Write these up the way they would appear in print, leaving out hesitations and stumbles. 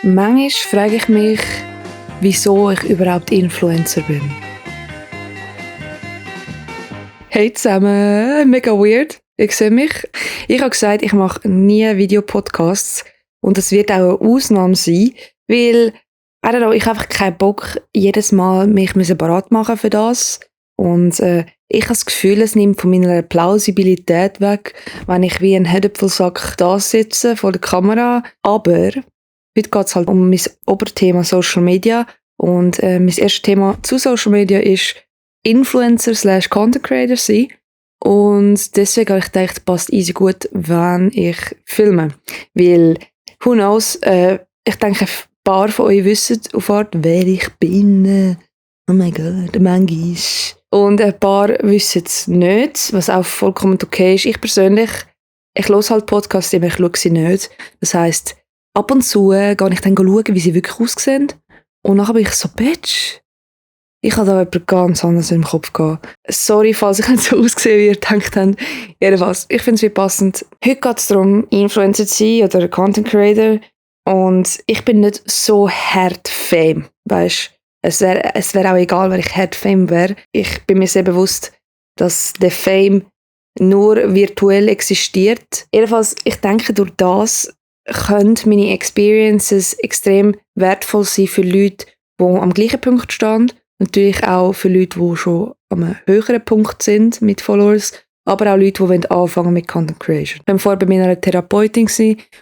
Manchmal frage ich mich, wieso ich überhaupt Influencer bin. Hey zusammen, mega weird. Ich sehe mich. Ich habe gesagt, ich mache nie Videopodcasts und das wird auch eine Ausnahme sein, weil ich habe einfach keinen Bock, jedes Mal mich bereit machen für das. Und ich habe das Gefühl, es nimmt von meiner Plausibilität weg, wenn ich wie ein Herdöpfelsack da sitze vor der Kamera. Aber heute geht es halt um mein Oberthema Social Media. Und mein erstes Thema zu Social Media ist Influencer/Content Creator sein. Und deswegen habe ich gedacht, passt easy gut, wenn ich filme. Weil, who knows, ich denke, ein paar von euch wissen auf Art, wer ich bin. Oh mein Gott, manchmal. Und ein paar wissen es nicht, was auch vollkommen okay ist. Ich persönlich, ich höre halt Podcasts, aber ich schaue sie nicht. Das heisst, ab und zu gehe ich dann schauen, wie sie wirklich aussehen. Und dann bin ich so, Bitch, ich habe da jemand ganz anderes im Kopf gehabt. Sorry, falls ich nicht so ausgesehen wie ihr gedacht habt. Jedenfalls, ich finde es wie passend. Heute geht es darum, Influencer zu sein oder Content Creator. Und ich bin nicht so hart Fame, weißt. Es wär auch egal, wenn ich hart Fame wäre. Ich bin mir sehr bewusst, dass der Fame nur virtuell existiert. Jedenfalls, ich denke, durch das können meine Experiences extrem wertvoll sein für Leute, die am gleichen Punkt stehen. Natürlich auch für Leute, die schon am höheren Punkt sind mit Followers, aber auch Leute, die anfangen mit Content Creation. Ich war vorher bei meiner Therapeutin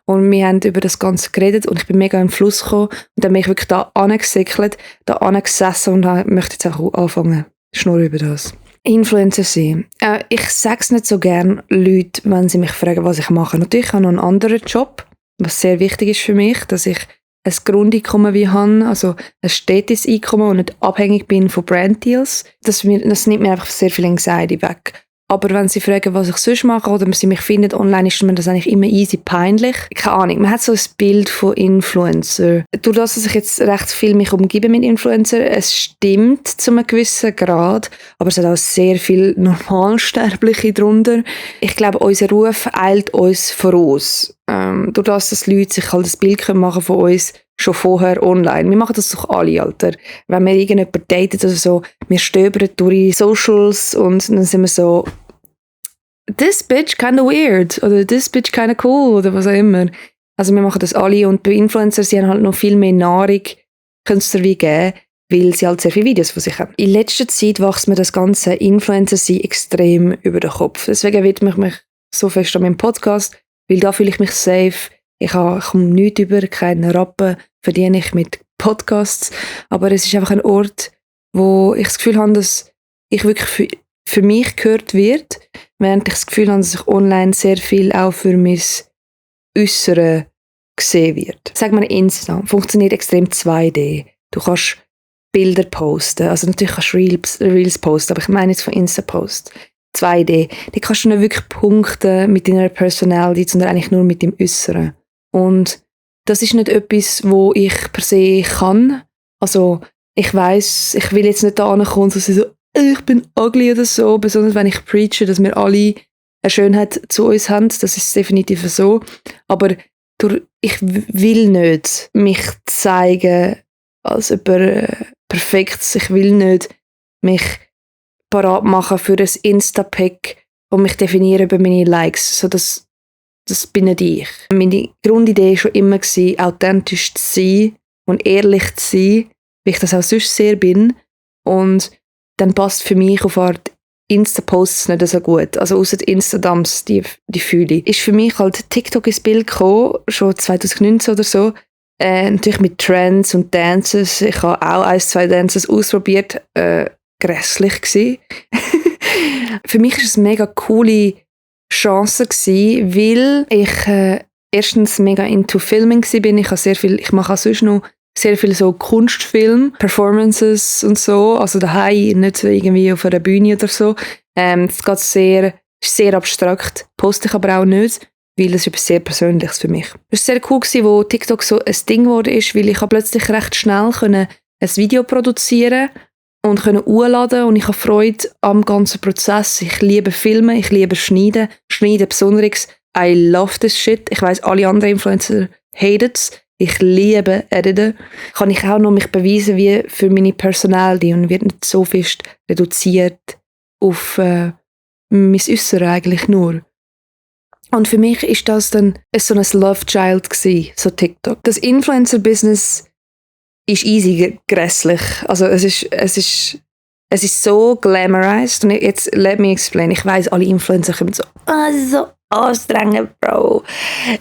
und wir haben über das Ganze geredet und ich bin mega im Fluss gekommen und dann bin ich wirklich da angesickelt, da angesessen und möchte jetzt auch anfangen, schnurren über das. Influencer sein. Ich sage es nicht so gerne Leuten, wenn sie mich fragen, was ich mache. Natürlich habe ich noch einen anderen Job, was sehr wichtig ist für mich, dass ich ein Grundeinkommen wie habe, also ein stetes Einkommen und nicht abhängig bin von Branddeals. Das nimmt mir einfach sehr viel Anxiety weg. Aber wenn sie fragen, was ich sonst mache oder sie mich finden online, ist mir das eigentlich immer easy peinlich. Keine Ahnung, man hat so ein Bild von Influencer. Durch das, dass ich jetzt recht viel mich umgebe mit Influencer, es stimmt zu einem gewissen Grad, aber es hat auch sehr viel Normalsterbliche drunter. Ich glaube, unser Ruf eilt uns voraus. Durch das, dass Leute sich halt ein Bild machen von uns schon vorher online. Wir machen das doch alle, Alter. Wenn wir irgendjemanden daten oder so, wir stöbern durch die Socials und dann sind wir so «This bitch kinda weird» oder «This bitch kinda cool» oder was auch immer. Also wir machen das alle und bei Influencern, sie haben halt noch viel mehr Nahrung, können es dir wie geben, weil sie halt sehr viele Videos von sich haben. In letzter Zeit wächst mir das ganze Influencer-Sein extrem über den Kopf. Deswegen widme ich mich so fest an meinem Podcast, weil da fühle ich mich safe. Ich komme nichts über, keinen Rappen verdiene ich mit Podcasts. Aber es ist einfach ein Ort, wo ich das Gefühl habe, dass ich wirklich für mich gehört wird, während ich das Gefühl habe, dass ich online sehr viel auch für mein Äußere gesehen wird. Sag mal, Insta funktioniert extrem 2D. Du kannst Bilder posten, also natürlich kannst du Reels posten, aber ich meine jetzt von Insta-Posts. 2D. Die kannst du nicht wirklich punkten mit deiner Personality, sondern eigentlich nur mit dem Äußeren. Und das ist nicht etwas, wo ich per se kann. Also ich weiss, ich will jetzt nicht da ankommen und so, ich bin ugly oder so, besonders wenn ich preache, dass wir alle eine Schönheit zu uns haben, das ist definitiv so. Aber ich will nicht mich zeigen als jemand Perfektes. Ich will nicht mich parat machen für ein Insta-Pack und mich definieren über meine Likes. So, das bin nicht ich. Meine Grundidee war schon immer, authentisch zu sein und ehrlich zu sein, wie ich das auch sonst sehr bin. Und dann passt für mich auf Art Insta-Posts nicht so gut. Also ausser Insta-Dumps, die fühle ich. Ist für mich halt TikTok ins Bild gekommen, schon 2019 oder so. Natürlich mit Trends und Dances. Ich habe auch 1-2 Dances ausprobiert. Grässlich gsi. Für mich war es eine mega coole Chance gsi, weil ich erstens mega into Filming bin. Ich mache auch sonst noch sehr viel so Kunstfilm, Performances und so, also daheim, nicht so irgendwie auf einer Bühne oder so. Es geht sehr abstrakt, poste ich aber auch nicht, weil es etwas sehr Persönliches für mich. Es war sehr cool gewesen, wo TikTok so ein Ding geworden ist, weil ich plötzlich recht schnell ein Video produzieren und hochladen und ich habe Freude am ganzen Prozess. Ich liebe Filmen, ich liebe Schneiden besonders. I love this shit. Ich weiss, alle anderen Influencer haten es. Ich liebe Editen. Kann ich auch noch mich beweisen wie für meine Personality und wird nicht so fest reduziert auf mein Äußeres eigentlich nur. Und für mich ist das dann so ein Love Child gewesen, so TikTok. Das Influencer-Business ist easy grässlich. Also es ist so glamorized. Und jetzt, let me explain. Ich weiss, alle Influencer kommen so, so anstrengend, Bro.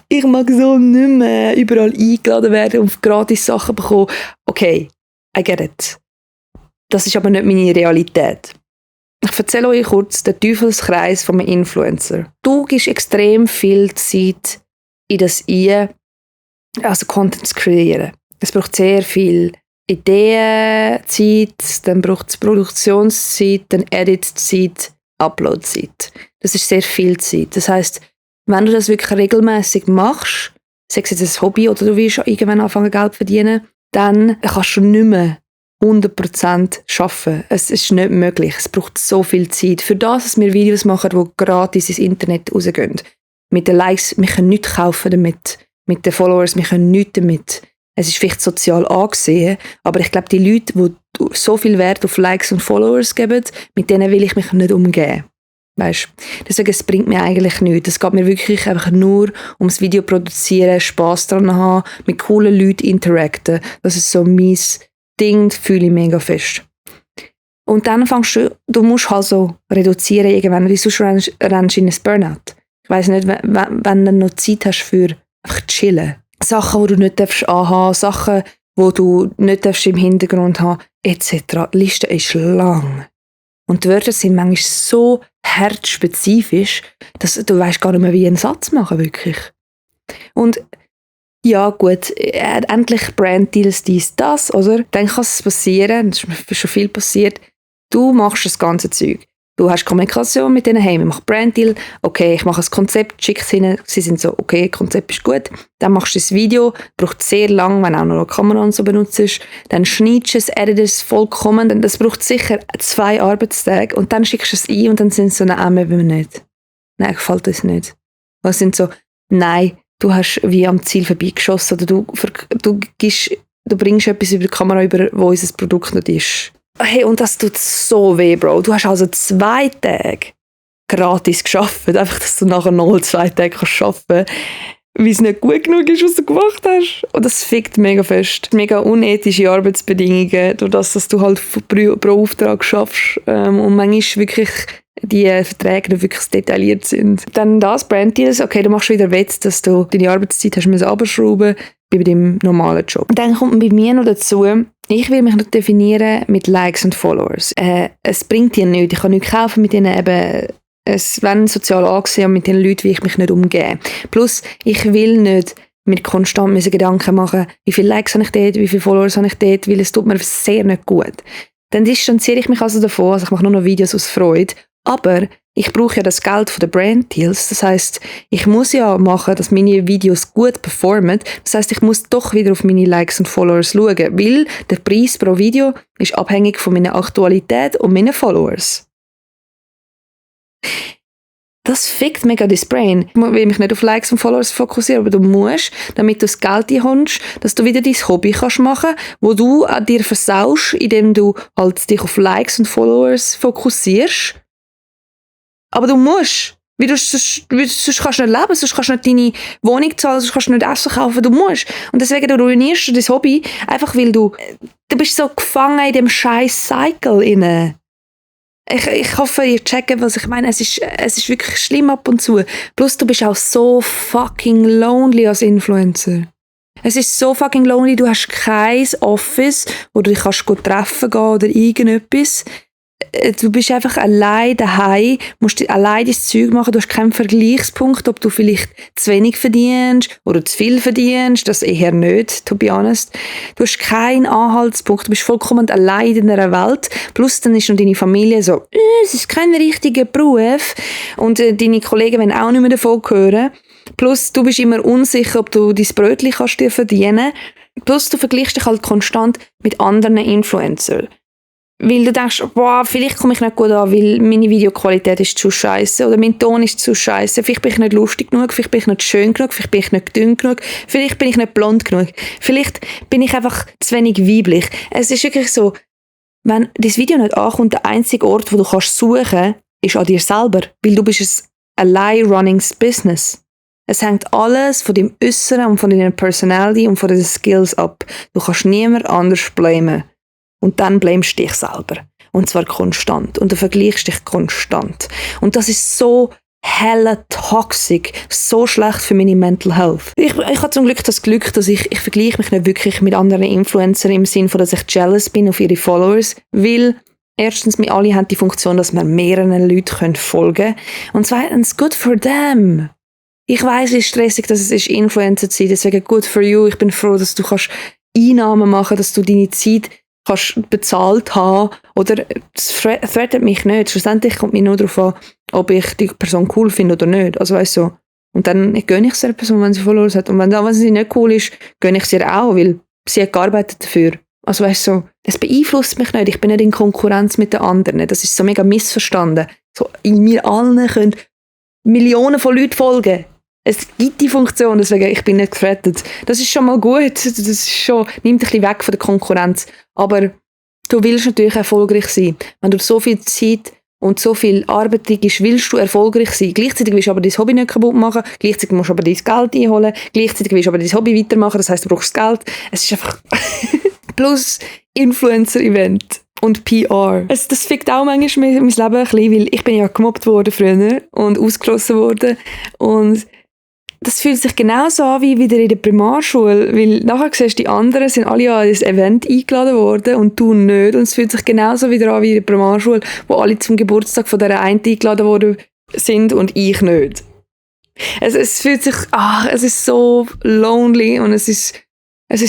Ich mag so nicht mehr überall eingeladen werden und gratis Sachen bekommen. Okay, I get it. Das ist aber nicht meine Realität. Ich erzähle euch kurz den Teufelskreis von einem Influencer. Du gibst extrem viel Zeit in das ein, also Content zu kreieren. Es braucht sehr viel Ideenzeit, dann braucht es Produktionszeit, dann Editzeit, Uploadzeit. Das ist sehr viel Zeit. Das heisst, wenn du das wirklich regelmäßig machst, sei es jetzt ein Hobby oder du willst irgendwann anfangen Geld verdienen, dann kannst du nicht mehr 100% arbeiten. Es ist nicht möglich. Es braucht so viel Zeit. Für das, dass wir Videos machen, die gratis ins Internet rausgehen. Mit den Likes, wir können nichts kaufen damit. Mit den Followers, wir können nichts damit. Es ist vielleicht sozial angesehen, aber ich glaube, die Leute, die so viel Wert auf Likes und Followers geben, mit denen will ich mich nicht umgehen. Weißt? Deswegen, es bringt mir eigentlich nichts. Es geht mir wirklich einfach nur ums Video produzieren, Spass daran haben, mit coolen Leuten interacten. Das ist so mein Ding, fühle ich mega fest. Und dann du musst halt so reduzieren irgendwann, weil sonst rennst du in ein Burnout. Ich weiss nicht, wenn du noch Zeit hast für einfach chillen. Sachen, die du nicht anhaben darfst, Sachen, die du nicht im Hintergrund haben etc. Die Liste ist lang. Und die Wörter sind manchmal so herzspezifisch, dass du weißt gar nicht mehr, wie einen Satz machen wirklich. Und ja gut, endlich Branddeals, das, oder? Dann kann es passieren, es ist schon viel passiert, du machst das ganze Zeug. Du hast Kommunikation mit denen, hey, wir machen Branddeal, okay, ich mache ein Konzept, schicke es ihnen, sie sind so, okay, Konzept ist gut, dann machst du das Video, braucht sehr lang, wenn auch noch eine Kamera und so benutzt, dann schneidest du es, editest es vollkommen, das braucht sicher 2 Arbeitstage und dann schickst du es ein und dann sind sie so, nein, wir nicht. Nein, gefällt uns nicht. Und sind so, nein, du hast wie am Ziel vorbeigeschossen oder du bringst etwas über die Kamera über, wo unser Produkt nicht ist. Hey, und das tut so weh, Bro. Du hast also 2 Tage gratis gearbeitet, einfach, dass du nachher noch 2 Tage arbeiten kannst, weil es nicht gut genug ist, was du gemacht hast. Und das fickt mega fest. Mega unethische Arbeitsbedingungen, durch das, dass du halt pro Auftrag schaffst und manchmal wirklich die Verträge nicht wirklich detailliert sind. Dann das, Branddeals, okay, du machst wieder Wett, dass du deine Arbeitszeit hast müssen runterschrauben bei deinem normalen Job. Dann kommt bei mir noch dazu, ich will mich noch definieren mit Likes und Followers. Es bringt dir nichts, ich kann nichts kaufen mit denen eben, es werden sozial angesehen und mit den Leuten will ich mich nicht umgehen. Plus, ich will nicht mir konstant Gedanken machen, wie viele Likes habe ich dort, wie viele Followers habe ich dort, weil es tut mir sehr nicht gut. Dann distanziere ich mich also davon, also ich mache nur noch Videos aus Freude, aber ich brauche ja das Geld von den Branddeals. Das heisst, ich muss ja machen, dass meine Videos gut performen. Das heisst, ich muss doch wieder auf meine Likes und Followers schauen, weil der Preis pro Video ist abhängig von meiner Aktualität und meinen Followers. Das fickt mega dein Brain. Ich will mich nicht auf Likes und Followers fokussieren, aber du musst, damit du das Geld einholst, dass du wieder dein Hobby kannst machen, wo du an dir versaust, indem du halt dich auf Likes und Followers fokussierst. Aber du musst. Sonst kannst du nicht leben, sonst kannst du nicht deine Wohnung zahlen, sonst kannst du nicht Essen kaufen, du musst. Und deswegen du ruinierst du dein Hobby, einfach weil du bist so gefangen in dem scheiß Cycle inne. Ich hoffe, ihr checkt, was ich meine. Es ist wirklich schlimm ab und zu. Plus du bist auch so fucking lonely als Influencer. Es ist so fucking lonely, du hast kein Office, wo du dich treffen gehen oder irgendetwas. Du bist einfach allein daheim, musst allein dein Zeug machen, du hast keinen Vergleichspunkt, ob du vielleicht zu wenig verdienst oder zu viel verdienst, das eher nicht, to be honest. Du hast keinen Anhaltspunkt, du bist vollkommen allein in einer Welt, plus dann ist noch deine Familie so, es ist kein richtiger Beruf und deine Kollegen wollen auch nicht mehr davon hören, plus du bist immer unsicher, ob du dein Brötchen kannst dir verdienen, plus du vergleichst dich halt konstant mit anderen Influencern. weil du denkst, boah, vielleicht komme ich nicht gut an, weil meine Videoqualität ist zu scheiße oder mein Ton ist zu scheiße. Vielleicht bin ich nicht lustig genug, vielleicht bin ich nicht schön genug, vielleicht bin ich nicht dünn genug, vielleicht bin ich nicht blond genug, vielleicht bin ich einfach zu wenig weiblich. Es ist wirklich so, wenn dein Video nicht ankommt, der einzige Ort, wo du kannst suchen, ist an dir selber, weil du bist ein allein running Business. Es hängt alles von deinem Äußeren und von deiner Personality und von deinen Skills ab. Du kannst niemand anders blamen. Und dann blamest du dich selber. Und zwar konstant. Und du vergleichst dich konstant. Und das ist so hella toxic, so schlecht für meine Mental Health. Ich habe zum Glück das Glück, dass ich vergleiche mich nicht wirklich mit anderen Influencern im Sinne von, dass ich jealous bin auf ihre Followers, weil erstens, wir alle haben die Funktion, dass wir mehreren Leuten folgen können. Und zweitens, good for them. Ich weiss, wie stressig das ist, Influencer zu sein, deswegen good for you. Ich bin froh, dass du Einnahmen machen kannst, dass du deine Zeit kannst bezahlt haben, oder es threatet mich nicht. Schlussendlich kommt mir nur darauf an, ob ich die Person cool finde oder nicht. Also weißt du, und dann gönne ich es der Person, wenn sie Followers hat. Und wenn sie nicht cool ist, gönne ich es ihr auch, weil sie hat gearbeitet dafür. Also weißt du, es beeinflusst mich nicht. Ich bin nicht in Konkurrenz mit den anderen. Das ist so mega missverstanden. So, in mir allen können Millionen von Leuten folgen. Es gibt die Funktion, deswegen ich bin nicht gerettet. Das ist schon mal gut. Das ist schon, nimmt ein bisschen weg von der Konkurrenz. Aber du willst natürlich erfolgreich sein. Wenn du so viel Zeit und so viel Arbeit gibst, willst du erfolgreich sein. Gleichzeitig willst du aber dein Hobby nicht kaputt machen. Gleichzeitig musst du aber dein Geld einholen. Gleichzeitig willst du aber dein Hobby weitermachen. Das heisst, du brauchst Geld. Es ist einfach plus Influencer-Event. Und PR. Das fickt auch manchmal mein Leben ein bisschen, weil ich bin ja gemobbt worden früher und ausgeschlossen worden. Und das fühlt sich genauso an wie wieder in der Primarschule, weil nachher siehst du, die anderen sind alle an ein Event eingeladen worden und du nicht. Und es fühlt sich genauso wieder an wie in der Primarschule, wo alle zum Geburtstag von dieser einen eingeladen worden sind und ich nicht. Es fühlt sich, es ist so lonely und es ist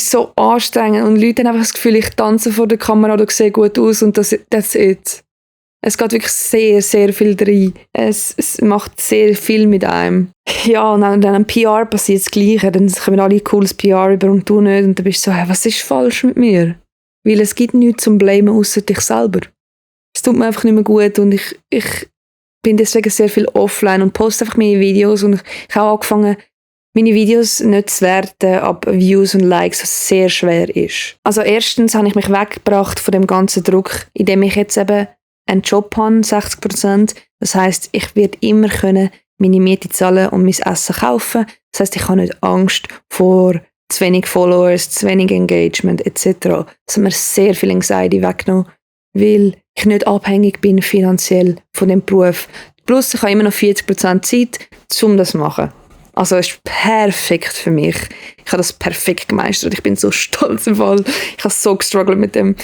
so anstrengend und Leute haben einfach das Gefühl, ich tanze vor der Kamera oder sehe gut aus und that's it. Es geht wirklich sehr, sehr viel rein. Es macht sehr viel mit einem. Ja, und dann am PR passiert das Gleiche. Dann kommen alle cooles PR über und du nicht. Und dann bist du so, hey, was ist falsch mit mir? Weil es gibt nichts zum Blamen außer dich selber. Es tut mir einfach nicht mehr gut und ich bin deswegen sehr viel offline und poste einfach meine Videos. Und ich habe angefangen, meine Videos nicht zu werten ab Views und Likes, was sehr schwer ist. Also erstens habe ich mich weggebracht von dem ganzen Druck, indem ich jetzt eben einen Job habe, 60%. Das heisst, ich werde immer können meine Miete zahlen und mein Essen kaufen. Das heisst, ich habe nicht Angst vor zu wenig Followers, zu wenig Engagement etc. Das hat mir sehr viel Anxiety weggenommen, weil ich nicht abhängig bin finanziell von dem Beruf. Plus, ich habe immer noch 40% Zeit, um das zu machen. Also es ist perfekt für mich. Ich habe das perfekt gemeistert. Ich bin so stolz im Fall. Ich habe so gestruggelt mit dem.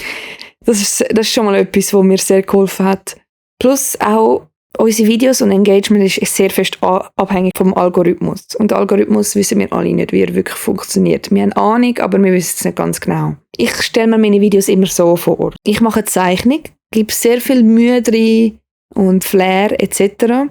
Das ist schon mal etwas, was mir sehr geholfen hat. Plus auch unsere Videos und Engagement ist sehr fest abhängig vom Algorithmus. Und der Algorithmus wissen wir alle nicht, wie er wirklich funktioniert. Wir haben eine Ahnung, aber wir wissen es nicht ganz genau. Ich stelle mir meine Videos immer so vor. Ich mache eine Zeichnung, gebe sehr viel Mühe drin und Flair etc.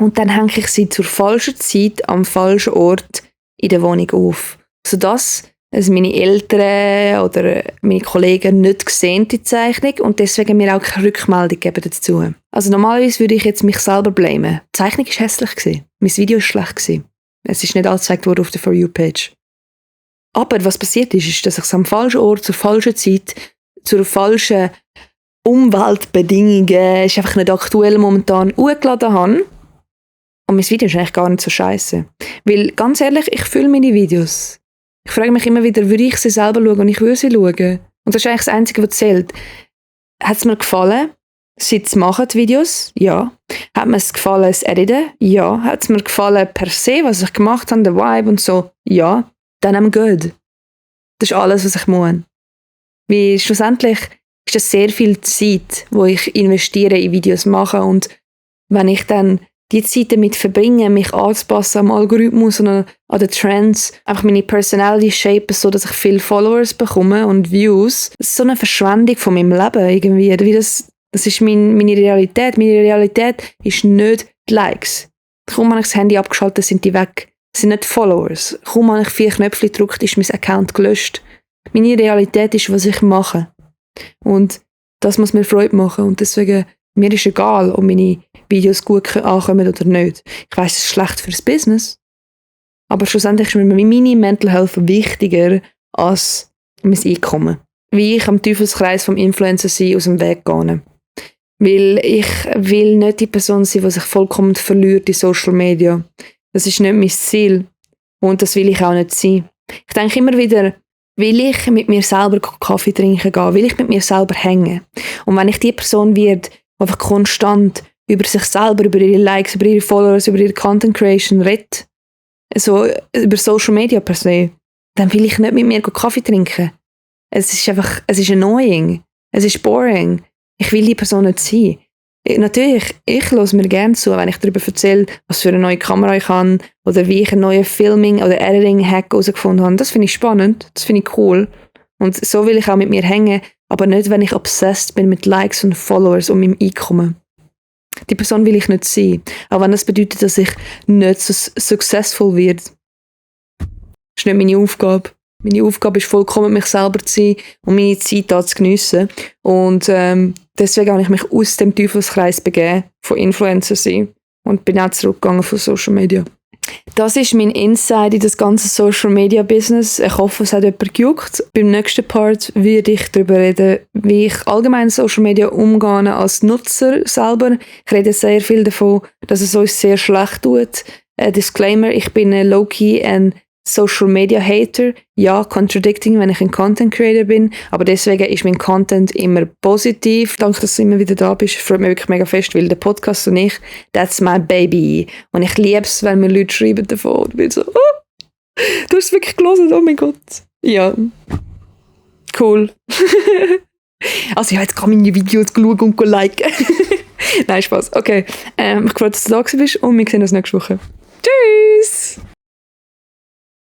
Und dann hänge ich sie zur falschen Zeit am falschen Ort in der Wohnung auf. Sodass also meine Eltern oder meine Kollegen nicht sehen, die Zeichnung, und deswegen mir auch keine Rückmeldung geben dazu. Also normalerweise würde ich jetzt mich selber blamen. Die Zeichnung war hässlich. Mein Video war schlecht. Es ist nicht angezeigt worden auf der For You-Page. Aber was passiert ist, dass ich es am falschen Ort, zur falschen Zeit, zur falschen Umweltbedingungen, ist einfach nicht aktuell momentan, hochgeladen habe. Und mein Video ist eigentlich gar nicht so scheiße. Weil, ganz ehrlich, ich fühle meine Videos. Ich frage mich immer wieder, würde ich sie selber schauen und ich würde sie schauen? Und das ist eigentlich das Einzige, was zählt. Hat es mir gefallen, sie zu machen, die Videos? Ja. Hat mir es gefallen, das Editen? Ja. Hat es mir gefallen per se, was ich gemacht habe, der Vibe und so? Ja. Dann I'm good. Das ist alles, was ich muss. Weil schlussendlich ist das sehr viel Zeit, wo ich investiere in Videos machen, und wenn ich dann die Zeit damit verbringen, mich anzupassen am Algorithmus und an den Trends, einfach meine Personality shapen, so dass ich viele Followers bekomme und Views. Das ist so eine Verschwendung von meinem Leben irgendwie. Wie das ist meine Realität. Meine Realität ist nicht die Likes. Kaum habe ich das Handy abgeschaltet, sind die weg. Das sind nicht Followers. Kaum habe ich 4 Knöpfe gedrückt, ist mein Account gelöscht. Meine Realität ist, was ich mache. Und das muss mir Freude machen. Und deswegen, mir ist egal, ob meine Videos gut ankommen oder nicht. Ich weiss, es ist schlecht fürs Business. Aber schlussendlich ist mir meine Mental Health wichtiger als mein Einkommen. Wie ich am Teufelskreis vom Influencer sein aus dem Weg gehe. Weil ich will nicht die Person sein, die sich vollkommen verliert in Social Media. Das ist nicht mein Ziel. Und das will ich auch nicht sein. Ich denke immer wieder, will ich mit mir selber Kaffee trinken gehen? Will ich mit mir selber hängen? Und wenn ich die Person werde, die einfach konstant über sich selber, über ihre Likes, über ihre Followers, über ihre Content Creation redet, so über Social Media per se, dann will ich nicht mit mir Kaffee trinken. Es ist annoying. Es ist boring. Ich will die Person nicht sein. Natürlich, ich höre mir gerne zu, wenn ich darüber erzähle, was für eine neue Kamera ich habe oder wie ich einen neuen Filming- oder Editing-Hack herausgefunden habe. Das finde ich spannend, das finde ich cool. Und so will ich auch mit mir hängen, aber nicht, wenn ich obsessed bin mit Likes und Followers und meinem Einkommen. Die Person will ich nicht sein. Auch wenn das bedeutet, dass ich nicht so successful werde. Das ist nicht meine Aufgabe. Meine Aufgabe ist vollkommen, mich selber zu sein und meine Zeit da zu geniessen. Und deswegen habe ich mich aus dem Teufelskreis begeben, von Influencer sein. Und bin auch zurückgegangen von Social Media. Das ist mein Insight in das ganze Social Media Business. Ich hoffe, es hat jemand gejuckt. Beim nächsten Part werde ich darüber reden, wie ich allgemein Social Media umgehe als Nutzer selber. Ich rede sehr viel davon, dass es uns sehr schlecht tut. Disclaimer, ich bin low-key ein Social Media Hater, ja, contradicting, wenn ich ein Content Creator bin, aber deswegen ist mein Content immer positiv. Danke, dass du immer wieder da bist. Freut mich wirklich mega fest, weil der Podcast und ich, that's my baby. Und ich liebe es, wenn mir Leute schreiben davon und bin so, oh, du hast es wirklich gelesen, oh mein Gott. Ja, cool. Also ich habe jetzt gerade meine Videos geschaut und liken. Nein, Spaß. Okay, ich freue mich, dass du da bist und wir sehen uns nächste Woche. Tschüss!